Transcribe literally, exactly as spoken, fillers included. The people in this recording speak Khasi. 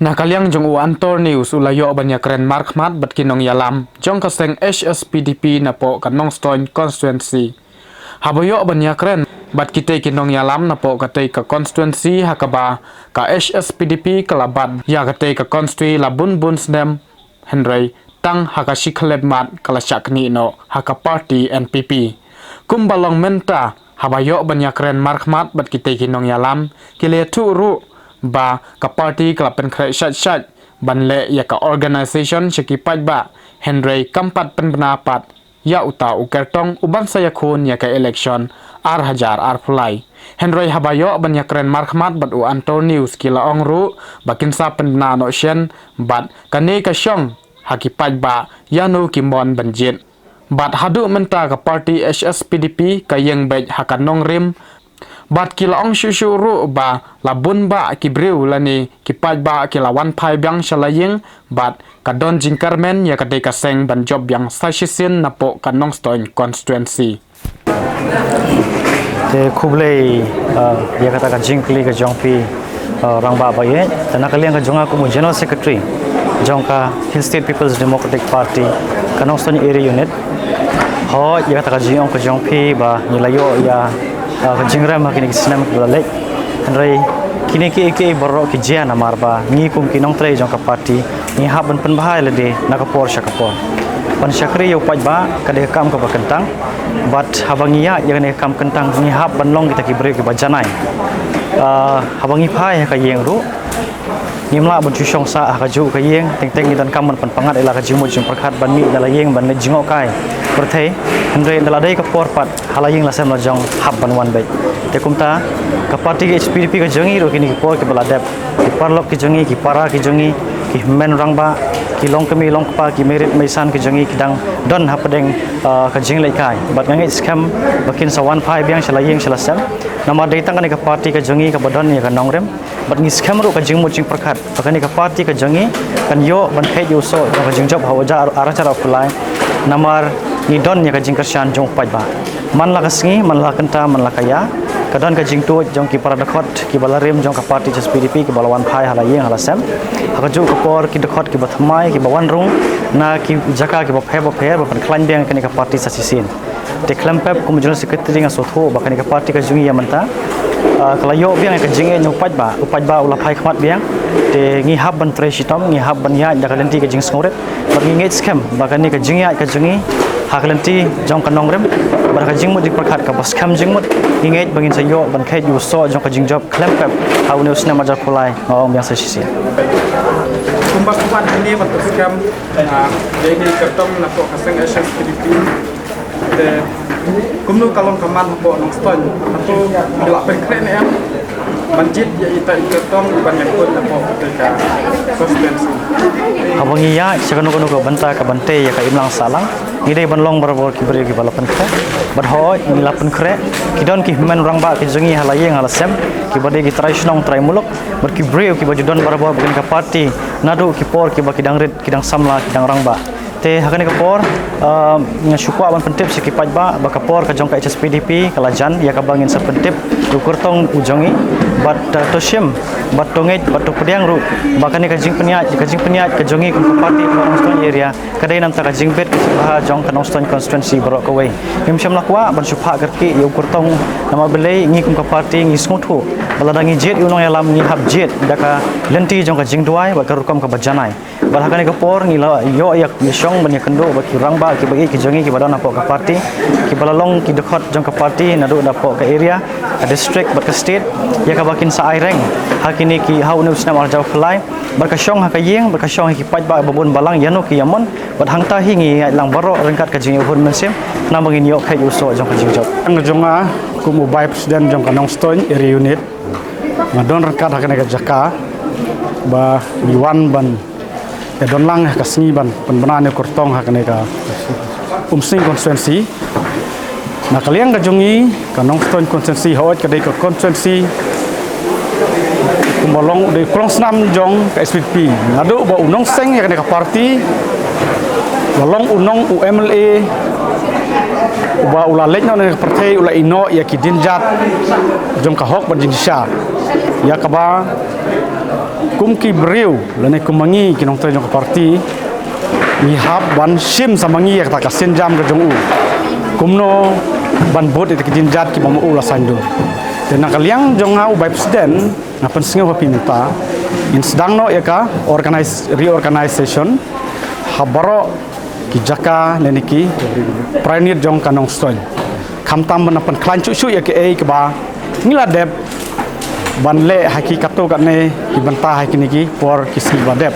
Na ka liang jong u Antor News u la ïoh ban ïakren markhmat bad ki nongïalam jong ka seng H S P D P napoh ka Nongstoiñ constituency. Haba ïoh ban ïakren bad kitei ki nongïalam napoh katei ka constituency ha kaba ka H S P D P ka la bat ïa katei ka constituency la bun bun snem, hynrei tang ha ka shi khyllipmat ka la shah knieh noh ha ka party N P P. Kumba long mynta, haba ïoh ban ïakren markhmat bad kitei ki nongïalam, ki la ïathuh ruh ba ka party ka la pynkhreh shait shait ban leh ïa ka organisation sha ki paidbah, hynrei kam pat pynbna pat ïa uta u kyrtong uban sa ïakhun ïa ka election ar hajar arphew lai. Hynrei haba ïoh ban ïakren markhmat bad u Antor News, ki la ong ruh ba kin sa pynbna noh shen bad kane ka shong ha ki paidbah ïano ki mon ban jied. Bad haduh mynta ka party H S P D P ka ïeng beit ha ka nongrim. Bad ki la ong shuh shuh ruh ba la bun bah ki briew lane ki paidbah ki la wan phai biang sha la ïing bad ka don jingkyrmen ïa katei ka seng ban jop biang sa shisien napoh ka Nongstoiñ constituency. Te khublei, uh, ïa kata ka jingkylli ka jong phi, uh, Rangbah Bah Ïeit. Te na ka liang ka jong nga kum u General Secretary jong ka Hill State People's Democratic Party ka Nongstoiñ Area Unit. Hooid, ïa kata ka jingong ka jong phi ba ngi la ïoh ïa, uh, ka jingrem ha kine ki snem kiba la leit. Hynrei kine kiei kiei baroh ki jia namar ba ngi kum ki nongtrei jong ka party ngi hap ban pynbha ïa lade na ka por sha ka por. Ban shakri ïa u paidbah ka dei ka kam kaba kyntang. Bad haba ngi ïaid ïa kane ka kam kyntang ngi hap ban long kita ki briew kiba janai. Ah, haba ngi phai ha ka ïing ruh ngim lah ban shu shong sah ha kajuh ka ïing, teng teng ngi donkam ban pynpyngngad ïa la ka jingmut jingpyrkhat ban mih na la ïing ban leit jngohkai pyrthei. Hynrei ynda la dei ka por pat ha la ïing la sem la jong hap ban wan beit. Te kumta ka party ka H S P D P ka jong ngi ruh kine ki por kiba la dep, ki paralok ki jong ngi, ki para ki jong ngi, ki hynmen rangbah, ki longkmie longkpa, ki meirit meisan ki jong ngi ki dang don hapdeng, ah, ka jingleit kai. Bad nga ngeit skhem ba kin sa wan phai biang sha la ïing sha la sem. Namar dei tang kane ka party ka jong ngi kaba don ïa ka nongrim. Bad ngi skhem ruh ka jingmut jingpyrkhat ba kane ka party ka jong ngi kan ïoh ban peit ïa u soh jong ka jingjop ha u jar ar hajar arphew lai. Namar ngi don ïa ka jingkyrshan jong u paidbah. Man la ka sngi, man la ka kynta, man la ka ïa, ka don ka jingtuid jong ki para dkhot kiba la rim jong ka party H S P D P kiba la wan phai ha la ïing ha la sem. Ha kajuh ka por ki dkhot kiba thymmai kiba wan rung na ki jaka kiba pher ba pher ba pynkhlaiñ biang kane ka party sa shisien. Te khlem pep kum u General Secretary nga sngewthuh ba kane ka party ka jong ngi ïa mynta, ah, ka la ïoh biang ïa ka jingïeit na u paidbah, u paidbah u la phai khmat biang. Te ngi hap ban trei shitom, ngi hap ban ïaid da ka lynti ka jingsngewrit. Bad ngi ngeit skhem ba kane ka jingïaid ka jong ngi ha ka lynti jong ka nongrim bad ka jingmut jingpyrkhat kaba skhem jingmut, ngi ngeit ba ngin sa ïoh ban kheit ïa u soh jong ka jingjop khlem pep ha une u snem ar hajar arphew lai, nga ong biang sa shisien. Kumba kumba kine ba tu skhem, ah, ïa ine i kyrtong napoh ka seng H S P D P. Te kumno ka long ka man hapoh Nongstoiñ? Hato ki la pynkhreh ne em ban jied ïa ita i kyrtong ban ïakhun hapoh kata ka constituency? Haba ngi ïaid sha kano kano ka bynta ka ban tei ïa ka imlang sahlang, ngi dei ban long barabor ki briew kiba la pynkhreh. Bad hooid ngi la pynkhreh, ki don ki hynmen rangbah ki jong ngi ha la ïing ha la sem kiba dei ki trai shnong trai muluk, bad ki briew kiba ju don barabor ba kane ka party naduh ki por kiba ki dang rit, ki dang samla, ki dang rangbah. Te ha kane ka por, ah, nga shu kwah ban pyntip sha ki paidbah ba ka por ka jong ka H S P D P ka la jan, ïa kaba ngin sa pyntip ïa u kyrtong u jong ngi. Bad, ah, to shim bad to ngeit bad to pdiang ruh ba kane ka jingpynïaid, ka jingpynïaid ka jong ngi kum ka party ka Nongstoiñ area ka dei namar ka jingbit ka jingpynbha jong ka Nongstoiñ constituency baroh kawei. Ngim shym la kwah ban shu phah kyrkieh ïa u kyrtong, namar balei ngi kum ka party ngi sngewthuh ba lada ngi jied ïa u nongïalam ngi hap jied da ka lynti jong ka jingduwai bad ka rukom kaba janai. Bad ha kane ka por ngi la ïoh ïa ka shong ban ïakynduh bad ki rangbah kiba ïeit ki jong ngi kiba don hapoh ka party, kiba la long ki dkhot jong ka party naduh napoh ka area, ka district bad ka state, ïa kaba kin sa ai reng ha kine ki, ha une u snem ar hajar arphew lai. Bad ka shong ha ka ïing, bad ka shong ha ki paidbah ba bun balang ïano ki ïamon. Bad hangta hi ngi ïaid lang baroh ryngkat ka jingïahun mynsiem, khnang ba ngin ïoh kheit ïa u soh jong ka jingjop. Nga jong nga kum u Vice President jong ka Nongstoiñ Area Unit, nga don ryngkat ha kane ka jaka ba ngi wan ban ïadon lang ha ka sngi ban pynbna ïa u kyrtong ha kane ka Umsning constituency. Na ka liang ka jong ngi ka Nongstoiñ constituency, hooid ka dei ka constituency kumba long, dei ka long snam jong ka S P D P. Naduh ba u nongseng ïa kane ka party, la long u nong u M L A uba u la leit noh na ka pyrthei, u la ïehnoh ïa ki dienjat jong ka hok bad jingshisha, ïa kaba Kum ki briew lane kum ma ngi ki nongtrei jong ka party, ngi hap ban shim sa ma ngi ïa kata ka sienjam ka jong u, kumno ban bud ïa ki jingjat kiba ma u la saiñdur. Te na ka liang jong nga u bai president, nga pynsngew ha phi mynta, ngin sdang noh ïa ka organize, reorganization ha baroh ki jaka lane ki para unit jong ka Nongstoiñ. Khamtam ban pynkhlaiñ shuh shuh ïa kaei kaba ngi la dep ban leh ha ki katto katne ki bynta ha kine ki por ki sngi ba dep.